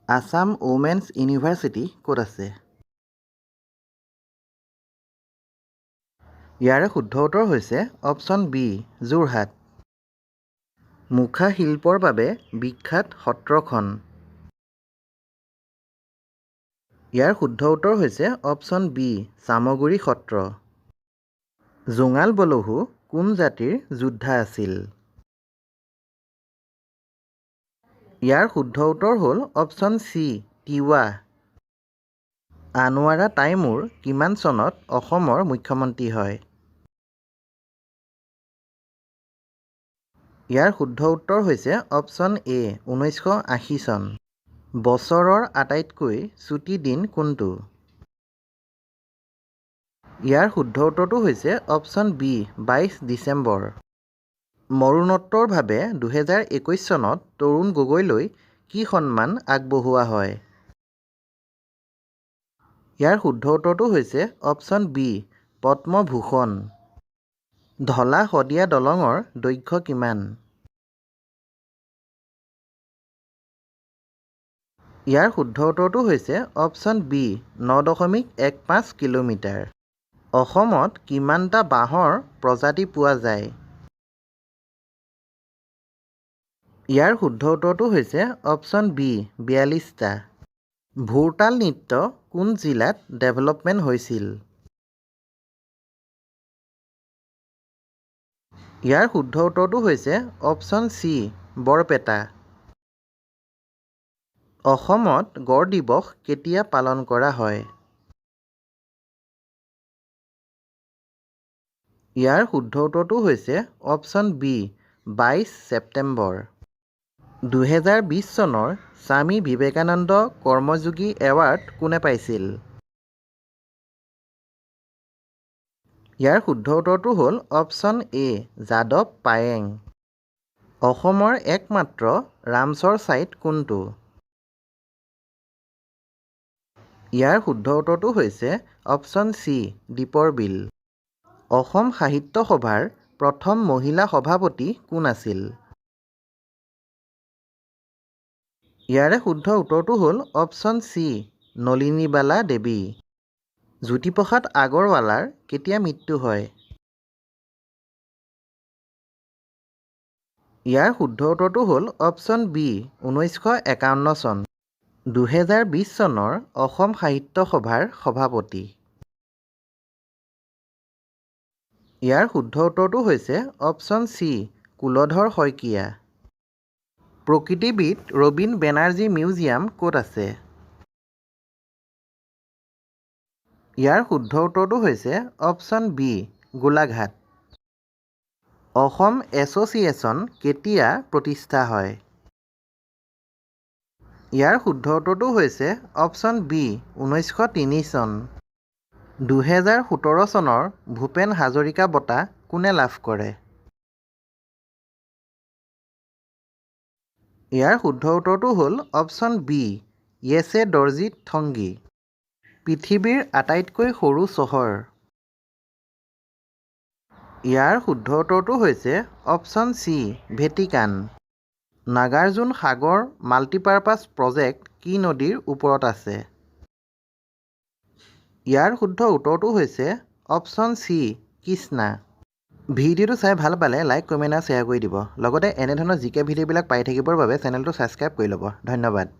Assam women's university ক'ত আছে? ইয়াৰে শুদ্ধ উত্তৰ হৈছে অপশ্যন বি, যোৰহাট। মুখা শিল্পৰ বাবে বিখ্যাত সত্ৰখন? ইয়াৰ শুদ্ধ উত্তৰ হৈছে অপশ্যন বি, চামগুৰি সত্ৰ। জোঙাল বলহু কোন জাতিৰ যোদ্ধা আছিল? ইয়াৰ শুদ্ধ উত্তৰ হ'ল অপশ্যন চি, তিৱা। আনোৱাৰা টাইমূৰ কিমান চনত অসমৰ মুখ্যমন্ত্ৰী হয়? ইয়াৰ শুদ্ধ উত্তৰ হৈছে অপশ্যন এ, 1980 চন। বছৰৰ আটাইতকৈ চুটি দিন কোনটো? ইয়াৰ শুদ্ধ উত্তৰটো হৈছে অপশ্যন বি, 22 ডিচেম্বৰ। মৰণোত্তৰভাৱে 2021 চনত তৰুণ গগৈলৈ কি সন্মান আগবঢ়োৱা হয়? ইয়াৰ শুদ্ধ উত্তৰটো হৈছে অপশ্যন বি, পদ্মভূষণ। ঢলা শদিয়া দলঙৰ দৈৰ্ঘ্য কিমান? ইয়াৰ শুদ্ধ উত্তৰটো হৈছে অপশ্যন বি, 9.15 কিলোমিটাৰ। অসমত কিমানটা বাঁহৰ প্ৰজাতি পোৱা যায়? ইয়াৰ শুদ্ধ উত্তৰটো হৈছে অপশ্যন বি, 42টা। ভোৰতাল নৃত্য কোন জিলাত ডেভেলপমেণ্ট হৈছিল? ইয়াৰ শুদ্ধ উত্তৰটো হৈছে অপশ্যন চি, বৰপেটা। অসমত গড় দিৱস কেতিয়া পালন কৰা হয়? ইয়াৰ শুদ্ধ উত্তৰটো হৈছে অপশ্যন বি, 22 ছেপ্টেম্বৰ। 2020 চনৰ স্বামী বিবেকানন্দ কৰ্মযোগী এৱাৰ্ড কোনে পাইছিল? ইয়াৰ শুদ্ধ উত্তৰটো হ'ল অপশ্যন এ, যাদৱ পায়েং। অসমৰ একমাত্ৰ ৰামচৰ ছাইট কোনটো? ইয়াৰ শুদ্ধ উত্তৰটো হৈছে অপশ্যন চি, দীপৰ বিল। অসম সাহিত্য সভাৰ প্ৰথম মহিলা সভাপতি কোন আছিল? ইয়াৰে শুদ্ধ উত্তৰটো হ'ল অপশ্যন চি, নলিনীবালা দেৱী। জ্যোতিপ্ৰসাদ আগৰৱালাৰ কেতিয়া মৃত্যু হয়? ইয়াৰ শুদ্ধ উত্তৰটো হ'ল অপশ্যন বি, 1951 চন। 2020 চনৰ অসম সাহিত্য সভাৰ সভাপতি? ইয়াৰ শুদ্ধ উত্তৰটো হৈছে অপশ্যন চি, কুলধৰ শইকীয়া। প্ৰকৃতিবিদ ৰবীন বেনাৰ্জী মিউজিয়াম ক'ত আছে? ইয়াৰ শুদ্ধ উত্তৰটো হৈছে option B, Golaghat. Assam association কেতিয়া প্ৰতিষ্ঠা হয়? ইয়াৰ শুদ্ধ উত্তৰটো হৈছে অপশ্যন বি, 1903 চন। 2017 চনৰ ভূপেন হাজৰিকা বঁটা কোনে লাভ কৰে? ইয়াৰ শুদ্ধ উত্তৰটো হ'ল অপশ্যন বি, য়েছে দৰ্জী থংগী। পৃথিৱীৰ আটাইতকৈ সৰু চহৰ? ইয়াৰ শুদ্ধ উত্তৰটো হৈছে option C, Vatican. Nagarjuna Sagar multipurpose project কি নদীৰ ওপৰত আছে? ইয়াৰ শুদ্ধ উত্তৰটো হৈছে অপশ্যন চি, কৃষ্ণা। ভিডিঅ'টো চাই ভাল পালে লাইক, কমেণ্ট আৰু শ্বেয়াৰ কৰি দিব। লগতে এনেধৰণৰ জিকে ভিডিঅ'বিলাক পাই থাকিবৰ বাবে চেনেলটো ছাবস্ক্ৰাইব কৰি ল'ব। ধন্যবাদ।